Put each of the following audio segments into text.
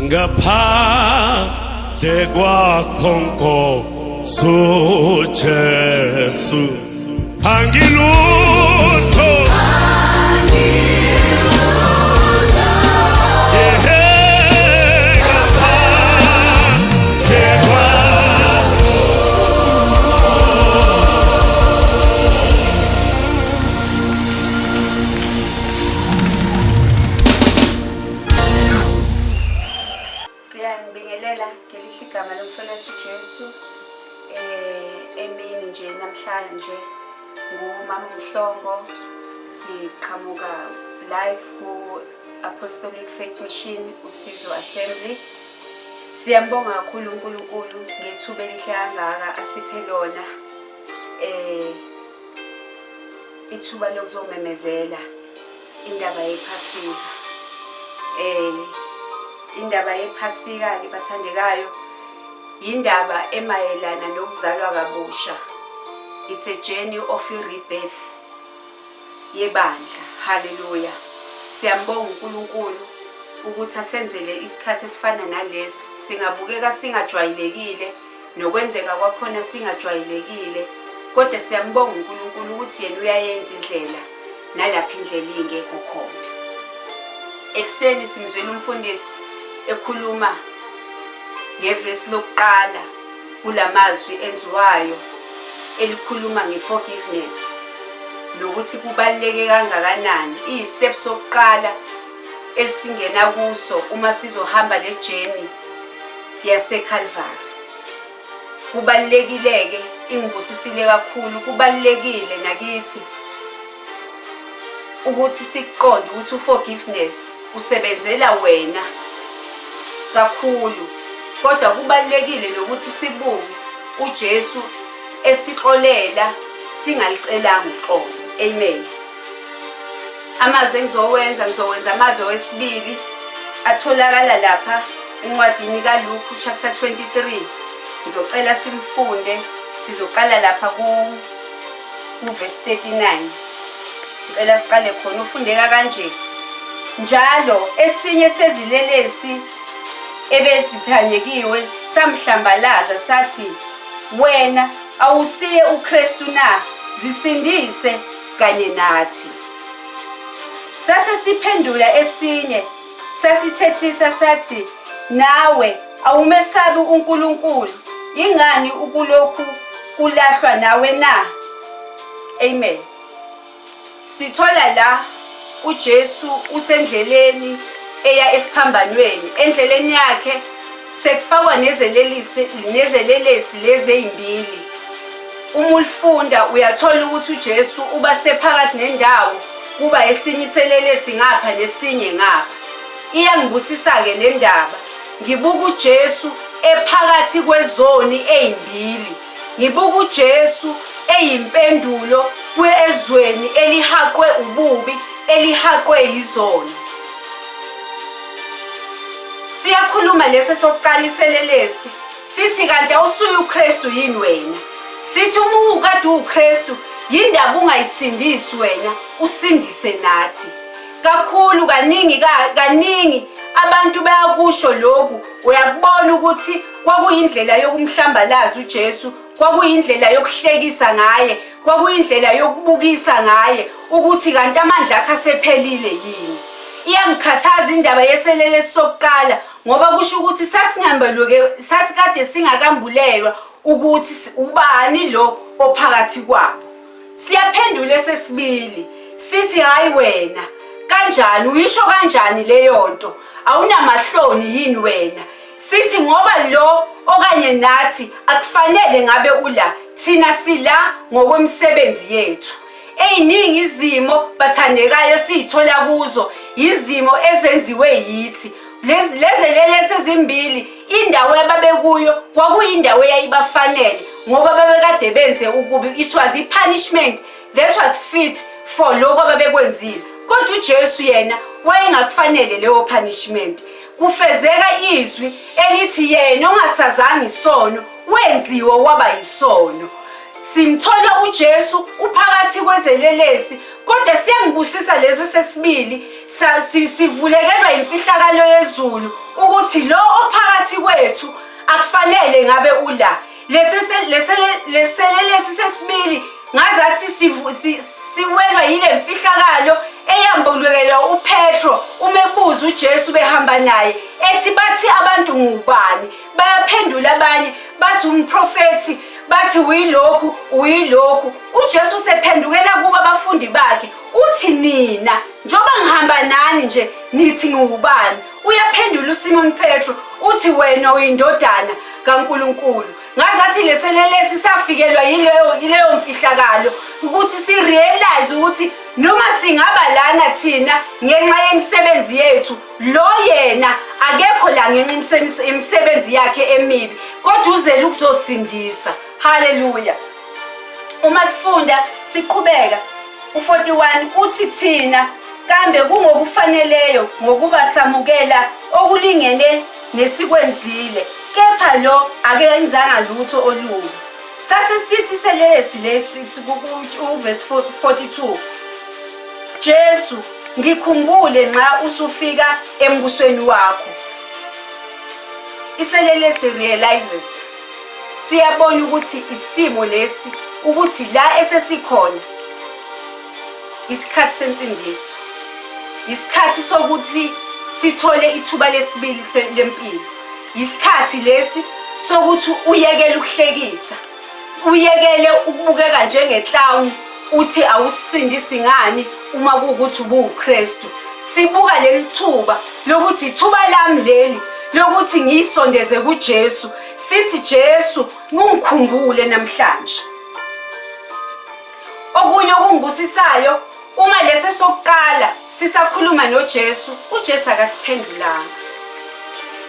Ngaphandle kwakho Nkosi uJesu angilutho. Ehe, ngaphandle kwakho. Siyanibingelela ngelihle igama lomfowethu uJesu emini nje namhlanje ngumama uMhlongo, siqhamuka live ku Apostolic Faith Mission Usizo Assembly. Siyambonga kakhulu uNkulunkulu ngethuba elihle kangaka asiphe lona ithuba lokuzomemezela indaba yephasika. Indaba yephasika ke bathandekayo yindaba emayelana nokuzalwa kabusha. It's a journey of a rebirth yebandla. Haleluya. Siyambonga uNkulunkulu ukuthi asenzele isikhathi esifana nalesi. Singabukeka singajwayelekile nokwenzeka kwakhona singajwayelekile, kodwa siyambonga uNkulunkulu ukuthi yena uyayenza indlela nalapho indlela ingekho khona. Ekuseni simzwile umfundisi ekhuluma ngevesi lokuqala kulamazwi enziwayo elikhuluma nge-forgiveness nokuthi kubaluleke kangakanani. Iyi-step sokuqala esingena kuso uma sizohamba le journey yaseCalvary. Kubalulekile-ke, ingibusisile kakhulu, kubalulekile nakithi ukuthi sikuqonde ukuthi u-forgiveness usebenzela wena kakhulu, kodwa kubalulekile nokuthi sibuke uJesu esixolela singalicelanga uxolo. Amen. Amazwi engizowenza, ngizowenza amazwi owesibili atholakala lapha encwadini kaLuke chapter 23. Ngizocela simfunde, sizoqala lapha ku verse 39. Ngicela siqale khona, ufundeka kanje. Njalo esinye sezilelesi ebeziphanyekiwe samhlambalaza sathi, wena awusiye uKristu na? Zisindise kanye nathi. Sase siphendula esinye sasithethisa sathi, nawe awumesabi uNkulunkulu, ingani ukulokhu kulahlwa nawe na? Amen. Sithola la uJesu usendleleni eya esiphambanweni, endleleni yakhe sekufakwa nezelelisi nezelelesi lezi ezimbili. Uma ulifunda uyathola ukuthi uJesu uba sephakathi nendawo, kuba esinye iselelesi ngapha nesinye ngapha. Iyangibusisa-ke le ndaba. Ngibuka uJesu ephakathi kwezoni ezimbili. Ngibuka uJesu eyimpendulo ezweni elihaqwe ububi, elihaqwe yizono. Siyakhuluma lesi esokuqala iselelesi, sithi kanti awusuye uKristu yini wena? Sithi uma ukade uwuKristu, yindaba ungayisindisi wena, usindise nathi. Kakhulu kaningi kaningi abantu bayakusho lokhu, uyakubona ukuthi kwakuyindlela yokumhlambalaza uJesu, kwakuyindlela yokuhlekisa ngaye, kwakuyindlela yokubukisa ngaye ukuthi kanti amandla akhe asephelile yini. Iyangikhathaza indaba yeselelesi sokuqala ngoba kusho ukuthi sasingambelweke, sasikade singakambulelwa ukuthi ubani lo ophakathi kwabo. Siyaphendula esesibili sithi hayi wena, kanjani uyisho kanjani leyo nto? Awunamahloni yini wena? Sithi ngoba lo okanye nathi akufanele ngabe ula, thina sila ngokwemisebenzi yethu. Eziningi izimo bathandekayo esiyithola kuzo yizimo ezenziwe yithi. Lezi lelesi ezimbili indawo ababekuyo kwakuyindawo eyayibafanele ngoba babekade benze ukubi. It was i-punishment that was fit for lokho ababekwenzile. Kodwa uJesu yena wayengakufanele leyo punishment. Kufezeka izwi elithi yena ongasazanga isono wenziwe waba yisono. Simthola uJesu uphakathi kwezelelesi, kodwa siyangibusisa lesi sesibili, sivulekelwa imfihlakalo yezulu. ukuthi lo ophakathi kwethu akufanele ngabe ula. Leselelesi sesibili ngazathi siwelwa yile mfihlakalo eyambulukelwa uPetro uma ebuza uJesu behamba naye ethi bathi abantu ngubani, bayaphendula abanye bathi umprofethi, bathi uyilokhu uyilokhu. UJesu usephendukela kubo abafundi bakhe uthi nina njengoba ngihamba nani nje nithi ngiwubani? Uyaphendula uSimon Petro uthi wena uyindodana kaNkulunkulu. Ngazathi leselelesi safikelwa yileyo mfihlakalo ukuthi si-realize ukuthi noma singaba lana thina ngenxa yemisebenzi yethu, lo yena akekho la ngenxa yemisebenzi yakhe emibi, kodwa uzele ukuzosindisa. Haleluya. Uma sifunda siqhubeka u-41 uthi thina kambe kungokufaneleyo ngokuba samukela okulingene nesikwenzile, kepha lo akenzanga lutho olubi. Sase sithi selelesi lesi uvesi 42, Jesu ngikhumbule nxa usufika embusweni wakho. Iselelesi realizes, siyabona ukuthi isimo lesi, ukuthi la esesikhona isikhathi sensindiso, isikhathi sokuthi sithole ithuba lesibili lempilo, isikhathi lesi sokuthi uyekele ukuhlekisa, uyekele ukubukeka njengeclown, uthi awusindisi ngani uma kuwukuthi ubuwuKristu. Sibuka leli thuba lokuthi ithuba lami leli lokuthi ngiyisondeze kuJesu, sithi Jesu ungikhumbule namhlanje. Okunye okungibusisayo uma lesi sokuqala sisakhuluma noJesu, uJesu akasiphendulanga.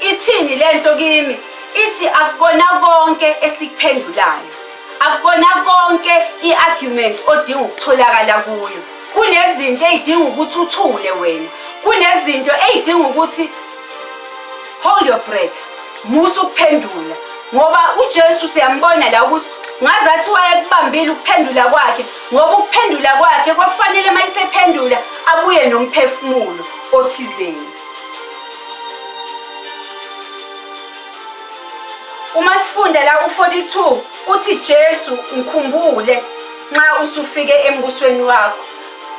Ithini lento kimi? Ithi akukona konke esikuphendulayo, akukona konke i-argument odinga ukutholakala kuyo. Kunezinto ey'dinga ukuthi uthule wena, kunezinto ey'dinga ukuthi hold your breath, musa ukuphendula, ngoba uJesu siyambona la ukuthi ngazathi wayekubambile ukuphendula kwakhe, ngoba ukuphendula kwakhe kwakufanele uma esephendula abuye nomphefumulo othizeni. Uma sifunda la u-42 uthi Jesu ngikhumbule nxa usufike embusweni wakho.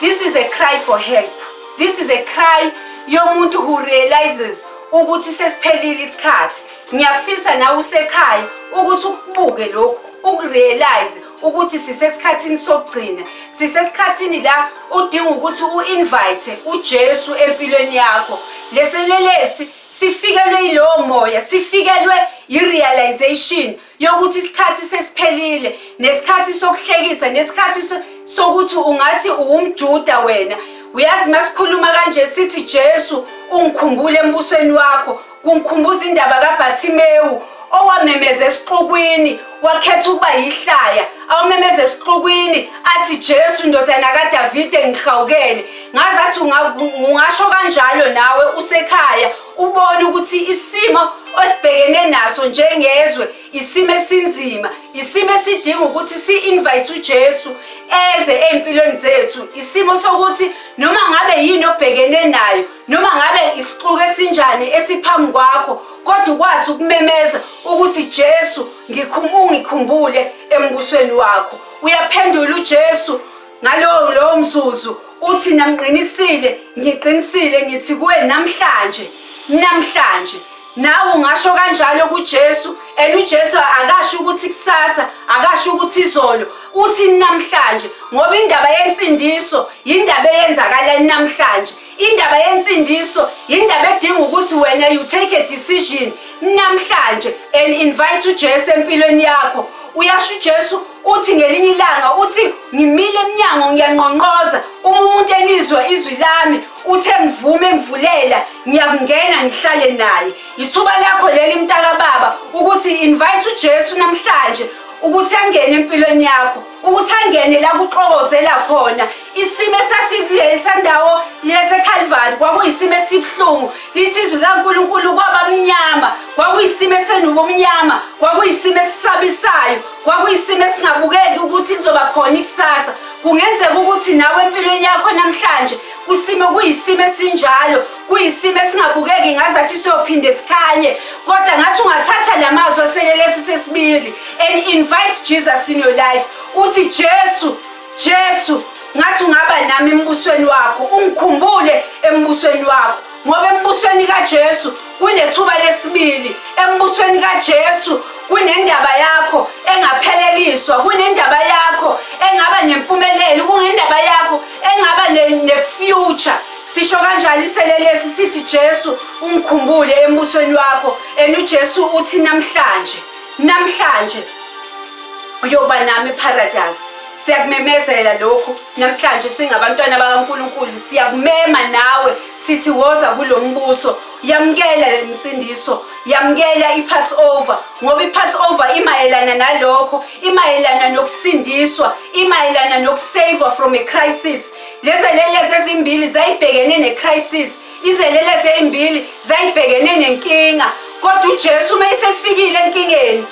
This is a cry for help. This is a cry yomuntu who realizes ukuthi sesiphelile isikhathi. Ngiyafisa nawe usekhaya ukuthi ukubuke lokhu, ukurealize ukuthi sisesikhathini sokugcina, sisesikhathini la udinga ukuthi u-invite uJesu empilweni yakho. Leselelesi sifikelwe yilowo moya, sifikelwe yi-realization yokuthi isikhathi sesiphelile, nesikhathi sokuhlekisa, nesikhathi sokuthi ungathi uwumJuda wena. Uyazi masikhuluma kanje sithi Jesu ungikhumbule embusweni wakho, kungikhumbuza indaba kaBhathimewu owamemeza esixukwini, wakhetha ukuba yihlaya, awumemeza esixukwini athi Jesu ndodana kaDavide ngihawukele. Ngazathi ungasho kanjalo nawe usekhaya, ubone ukuthi isimo osibhekene naso njengezwe isimo esinzima, isimo esidinga ukuthi si-invite uJesu eze ey'mpilweni zethu, isimo sokuthi noma ngabe yini obhekene nayo, noma ngabe isixuku esinjani esiphambi kwakho, kodwa ukwazi ukumemeza ukuthi Jesu ungikhumbule embusweni wakho. Uyaphendula uJesu ngalowo lowo mzuzu uthi namqinisile, ngiqinisile ngithi kuwe namhlanje, namhlanje. Nawe ungasho kanjalo kuJesu, and uJesu akasho ukuthi kusasa, akasho ukuthi izolo, uthi namhlanje, ngoba indaba yensindiso yindaba eyenzakala namhlanje. Indaba yensindiso yindaba edinga ukuthi wena you take a decision namhlanje and invite uJesu empilweni yakho. Uyasho uJesu uthi ngelinye ilanga uthi ngimile emnyango ngiyanqonqoza, uma umuntu elizwa izwi lami uthe ngivume ngivulela, ngiyakungena ngihlale naye. Ithuba lakho leli mntakababa ukuthi invite uJesu namhlanje ukuthi angene empilweni yakho, ukuthi angene la kuxokozela khona. Isimo esasikulesa ndawo yaseCalvary kwakuyisimo esibuhlungu, lithi izwi likaNkulunkulu kwaba mnyama, Kwakuyisimo esenubomnyama, kwakuyisimo esisabisayo, kwakuyisimo esingabukeki ukuthi kuzoba khona ikusasa. Kungenzeka ukuthi nawe empilweni yakho namhlanje kusimo kuyisimo esinjalo, kuyisimo esingabukeki ngazathi siyophinde sikhanye, kodwa ngathi ungathatha lamazwi aselelesi sesibili and invite Jesus in your life. Uthi Jesu, Jesu, ngathi ungaba nami embusweni wakho, ungikhumbule embusweni wakho, ngoba embusweni kaJesu kunethuba lesibili. Embusweni kaJesu kunendaba yakho engapheleliswa, kunendaba yakho engaba nempumelelo, kunendaba yakho engaba ne-future. Sisho kanjalo iselelesi sithi Jesu ungikhumbule embusweni wakho. And uJesu uthi namhlanje, namhlanje uyoba nami eparadise. Siyakumemezela lokhu namhlanje singabantwana bakaNkulunkulu, siyakumema nawe sithi woza kulombuso, yamukela le nsindiso, yamukela iPassover, ngoba iPassover imayelana nalokho, imayelana nokusindiswa, imayelana nokusave from a crisis. Lezelelezi ezimbili zayibhekene necrisis, izelelezi ezimbili zayibhekene nenkinga, kodwa uJesu uma esefikile enkingeni,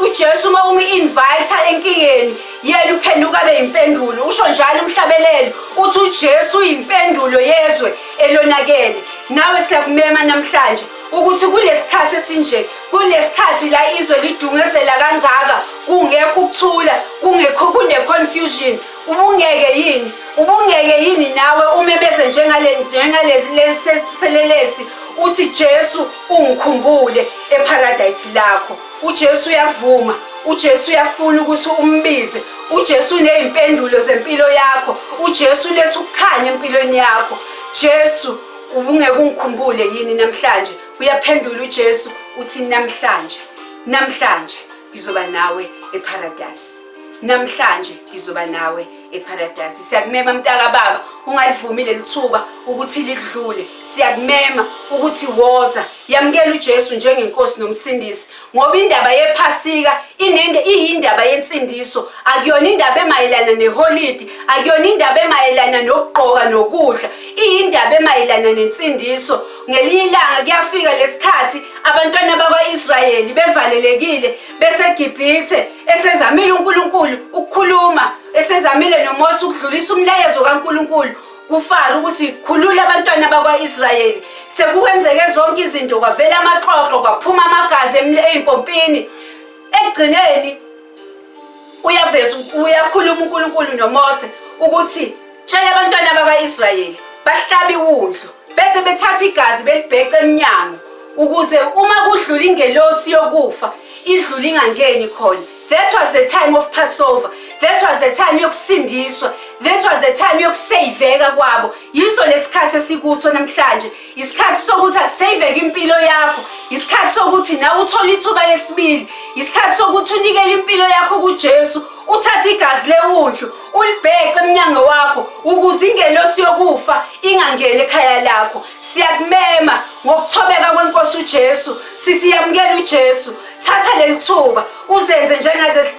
uJesu uma umi-invite enkingeni, yena uphenduka abe yimpendulo. Usho njalo umhlabelelo, uthi uJesu uyimpendulo yezwe elonakele. Nawe siyakumema namhlanje ukuthi kulesikhathi esinje, kulesikhathi la izwe lidungezela kangaka, kungekho ukuthula, kungekho kune-confusion, ubungeke yini, ubungeke yini nawe umemeze njengale njengalesi uthi Jesu ungikhumbule eparadise lakho. uJesu uyavuma, uJesu uyafuna ukuthi umbize, uJesu unezimpendulo zempilo yakho, uJesu uletha ukukhanya empilweni yakho. Jesu ubungeke ungikhumbule yini namhlanje? Uyaphendula uJesu uthi namhlanje, namhlanje ngizoba nawe eparadise, namhlanje ngizoba nawe eparadise. Siyakumema mntaka baba, ungalivumi leli thuba ukuthi lidlule. Siyakumema ukuthi woza, yamukela uJesu njengenkosi nomsindisi, ngoba indaba yePhasika inende iyindaba yensindiso, akuyona indaba emayelana neholidi, akuyona indaba emayelana nokugqoka nokudla, iyindaba emayelana nensindiso. Ngelinye ilanga kuyafika lesikhathi abantwana bakwa-Israyeli bevalelekile beseGibhithe, esezamile uNkulunkulu ukukhuluma, esezamile noMose ukudlulisa umlayezo kaNkulunkulu kuFaro ukuthi khulula abantwana bakwa-Israyeli. Sekukwenzeke zonke izinto, kwavela amaxoxo, kwaphuma amagazi ey'mpompini. Ekugcineni uyaveza, uyakhuluma uNkulunkulu noMose ukuthi tshela abantwana bakwa-Israyeli bahlabe iwundlu bese bethatha igazi belibhece emnyango, ukuze uma kudlula ingelosi yokufa idlule ingangeni khona. That was the time of Passover. That was the time yokusindiswa. That was the time yokuseyiveka kwabo. Yiso lesikhathi esikuso namhlanje. Isikhathi sokuthi akuseyiveke impilo yakho. Isikhathi sokuthi nawe uthole ithuba lesibili. Isikhathi sokuthi unikele impilo yakho kuJesu. Uthathe igazi lewundlu ulibhece emnyango wakho ukuze ingelosi yokufa ingangeni ekhaya lakho. Siyakumema ngokuthobeka kwenkosi uJesu. Sithi yamukela uJesu. Thatha leli thuba uzenze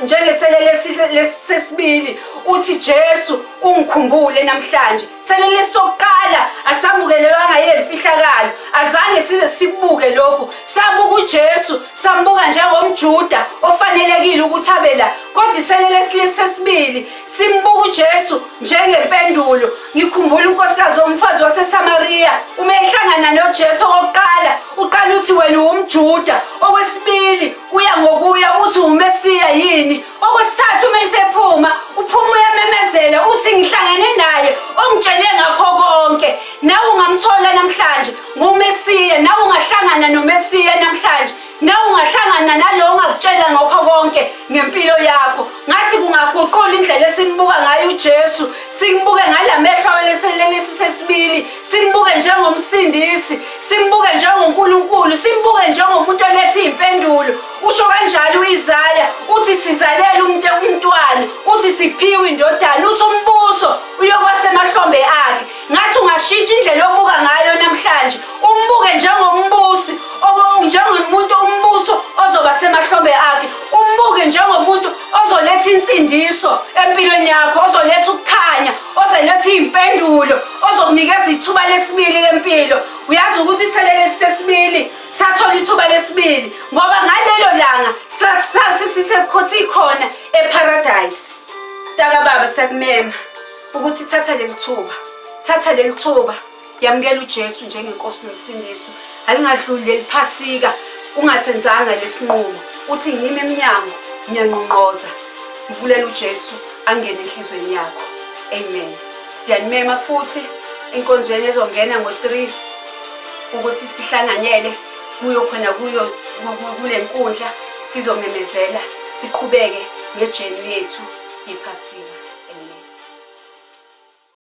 njengeselele sesibili, uthi Jesu ungikhumbule namhlanje. Selele sokuqala asamukelelwanga yile mfihlakalo, azange size sibuke lokhu. Sabuka uJesu, sambuka njengomJuda ofanelekile ukuthi abe la, kodwa iselele sesibili simbuka uJesu njengempendulo. Ngikhumbula unkosikazi womfazi waseSamariya uma ehlangana noJesu okokuqala, uqala uthi wena uwumJuda, okwesibili uya ngokuya uthi uMesiya yini, okwesithathu uma esephuma uphuma uyamemezela uthi ngihlangene naye ongitshele ngakho konke. Nawe ungamthola namhlanje nguMesiya, nawe ungahlangana noMesiya namhlanje, nawe ungahlangana nalo ongakutshela ngakho konke ngempilo yakho. Ngathi kungaguqula indlela esimbuka ngayo uJesu, simbuke ngalamehlo aweleselelesi sesibili, simbuke njengomsindisi, simbuke njengoNkulunkulu, simbuke njengomuntu oletha iy'mpendulo. Usho kanjalo u-Isaya, uthi sizalela umntwana, uthi siphiwe indodana, uthi umbuso uyoba semahlombe akhe. Ngathi ungashintsha indlela obuka ngayo namhlanje, umbuke njengombusi, njengomuntu umbuso ozoba semahlombe akhe, umbuke njengomuntu ozoletha insindiso empilweni yakho, ozoletha ukukhanya, ozoletha iy'mpendulo, ozokunikeza ithuba lesibili lempilo. Uyazi ukuthi iselele sesibili Sathola ithuba lesibili ngoba ngalelo langa sikhona eParadise. Mntaka baba siyakumema ukuthi thatha leli thuba. Thatha leli thuba. Yamukela uJesu njengenkosi nomsindiso. Alingadluli leli Phasika ungasenzanga lesinqumo. Uthi ngimi emnyango ngiyanqonqoza. Mvulela uJesu angene enhlizweni yakho. Amen. Siyanimema futhi enkonzweni ezongena ngo-3 ukuthi sihlanganyele kuyo khona kuyo kule nkundla sizomemezela siqhubeke ngejeni yethu yephasika.